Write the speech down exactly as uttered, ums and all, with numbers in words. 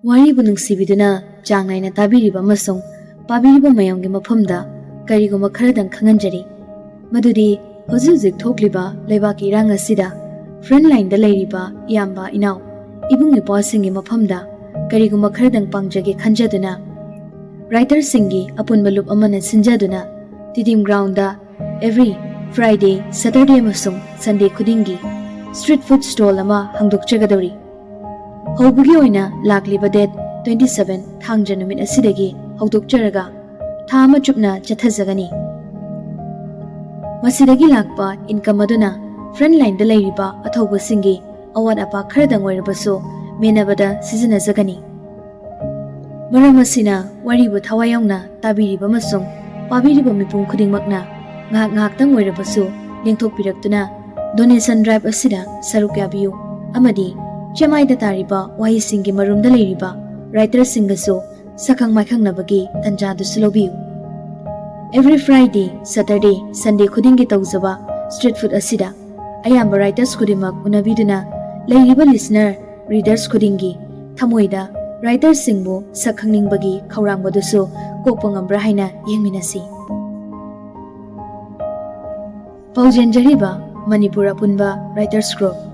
ꯋꯥꯔꯤꯕꯨ ꯅꯨꯡꯁꯤꯕꯤꯗꯨꯅ ꯆꯥꯡ ꯅꯥꯏꯅ ꯇꯥꯕꯤꯔꯤꯕ ꯑꯃꯁꯨꯡ ꯄꯥꯕꯤꯔꯤꯕ ꯃꯌꯥꯝꯒꯤ ꯃꯐꯝꯗ ꯀꯔꯤꯒꯨꯝꯕ ꯈꯔꯗꯪ ꯈꯪꯍꯟꯖꯔꯤ꯫ ꯃꯗꯨꯗꯤ ꯍꯧꯖꯤꯛ ꯍꯧꯖꯤꯛ ꯊꯣꯛꯂꯤꯕ ꯂꯩꯕꯥꯛꯀꯤ ꯏꯔꯥꯡ ꯑꯁꯤꯗ front lineꯗ ꯂꯩꯔꯤꯕ ꯏꯌꯥꯝꯕ ꯏꯅꯥꯎ ꯏꯕꯨꯡ ꯏꯄ꯭ꯋꯥꯁꯤꯡꯒꯤ ꯃꯐꯝꯗ ꯀꯔꯤꯒꯨꯝꯕ ꯈꯔꯗꯪ ꯄꯥꯡꯖꯒꯦ ꯈꯟꯖꯗꯨꯅ writerꯁꯤꯡꯒꯤ ꯑꯄꯨꯟꯕ ꯂꯨꯞ ꯑꯃꯅ ꯁꯤꯟꯖꯗꯨꯅ Tidim groundꯗ every Friday, Saturday ꯑꯃꯁꯨꯡ Sunday ꯈꯨꯗꯤꯡꯒꯤ street food stall ꯑꯃ ꯍꯥꯡꯗꯣꯛꯆꯒꯗꯧꯔꯤ꯫ ꯍꯧꯕꯒꯤ ꯑꯣꯏꯅ ꯂꯥꯛꯂꯤꯕ date twenty seven ꯊꯥꯡꯖ ꯅꯨꯃꯤꯠ ꯑꯁꯤꯗꯒꯤ ꯍꯧꯗꯣꯛꯆꯔꯒ ꯊꯥ ꯑꯃ ꯆꯨꯞꯅ ꯆꯠꯊꯖꯒꯅꯤ꯫ ꯃꯁꯤꯗꯒꯤ ꯂꯥꯛꯄ income ꯑꯗꯨꯅ front lineꯗ ꯂꯩꯔꯤꯕ ꯑꯊꯧꯕꯁꯤꯡꯒꯤ ꯑꯋꯥꯠ ꯑꯄꯥ ꯈꯔꯗꯪ ꯑꯣꯏꯔꯕꯁꯨ ꯃꯦꯟꯅꯕꯗ ꯁꯤꯖꯤꯟꯅꯖꯒꯅꯤ꯫ ꯃꯔꯝ ꯑꯁꯤꯅ ꯋꯥꯔꯤꯕꯨ ꯊꯋꯥꯏ ꯌꯥꯎꯅ ꯇꯥꯕꯤꯔꯤꯕ ꯑꯃꯁꯨꯡ ꯄꯥꯕꯤꯔꯤꯕ ꯃꯤꯄꯨꯝ ꯈꯨꯗꯤꯡꯃꯛꯅ ꯉꯥꯏꯍꯥꯛ ꯉꯥꯏꯍꯥꯛꯇꯪ ꯑꯣꯏꯔꯕꯁꯨ ꯂꯦꯡꯊꯣꯛꯄꯤꯔꯛꯇꯨꯅ donation drive ꯑꯁꯤꯗ ꯁꯔꯨꯛ ꯌꯥꯕꯤꯌꯨ ꯑꯃꯗꯤ ꯆꯦꯃꯥꯏꯗ ꯇꯥꯔꯤꯕ ꯋꯥꯍꯩꯁꯤꯡꯒꯤ ꯃꯔꯨꯝꯗ ꯂꯩꯔꯤꯕ writerꯁꯤꯡꯒꯁꯨ ꯁꯛꯈꯪ ꯃꯥꯏꯈꯪꯅꯕꯒꯤ ꯇꯟꯖꯥꯗꯨꯁꯨ ꯂꯧꯕꯤꯌꯨ꯫ Every Friday, Saturday, Sunday ꯈꯨꯗꯤꯡꯒꯤ ꯇꯧꯖꯕ street food ꯑꯁꯤꯗ ꯑꯌꯥꯝꯕ writers ꯈꯨꯗꯤꯡꯃꯛ ꯎꯅꯕꯤꯗꯨꯅ ꯂꯩꯔꯤꯕ listener, readers ꯈꯨꯗꯤꯡꯒꯤ ꯊꯃꯣꯏꯗ writerꯁꯤꯡꯕꯨ ꯁꯛ ꯈꯪꯅꯤꯡꯕꯒꯤ ꯈꯧꯔꯥꯡꯕꯗꯨꯁꯨ ꯀꯣꯛꯄ ꯉꯝꯕ꯭ꯔꯥ ꯍꯥꯏꯅ ꯌꯦꯡꯃꯤꯟꯅꯁꯤ꯫ ꯄꯥꯎꯖꯦꯟꯖꯔꯤꯕ ꯃꯅꯤꯄꯨꯔ ꯑꯄꯨꯟꯕ writers group꯫